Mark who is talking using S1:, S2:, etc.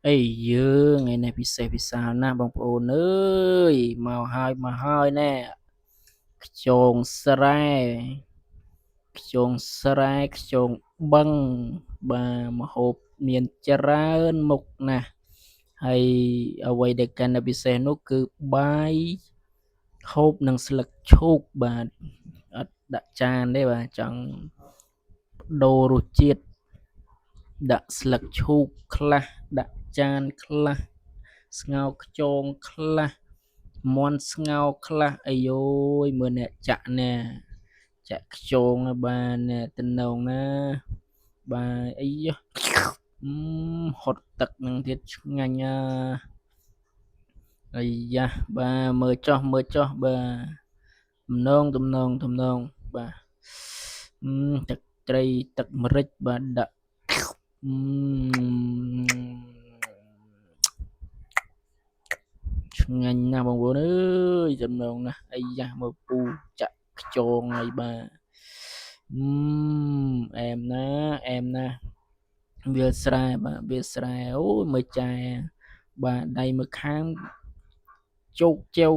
S1: អីយើងថ្ងៃនេះពិសេសពិសាលណាស់បងប្អូនអើយមកហើយមកហើយណែខ្យងស្រែខ្យងស្រែខ្យងបឹងបាទមហូបមានច្រើនមុខណាស់ហើយអ្វីដែលកាន់តែពិសេសនោះគឺបាយហូបនឹងស្លឹកឈូកបាទអត់ដាក់ចានទេបាទចង់ដូររសជាតិដាក់ស្លឹកឈូកខ្លះដាក់ចានខ្លះស្ងោរខ្យងខ្លះមាន់ស្ងោរខ្លះអាយយមើលអ្នកចាក់ណែចាក់ខ្យងបាទអ្នកតំណងណាបាទអីយ៉ហត់ទឹកនឹងទៀតឆ្ងាញ់ណាអាយ៉ាបាទមើលចោះមើលចោះបាទទំនងទំនងទំនងបាទទឹកត្រីទឹកម្រេចបាទដាក់ឆ្ងាញ់ណាស់បងប្អូនអើយចំណងណាស់អាយ៉ាមើលពូចាក់ខ្យងហើយបាទអែមណាអែមណាវាលស្រែបាទវាលស្រែអូយមើលចែបាទដៃមើលខាងជោគជែវ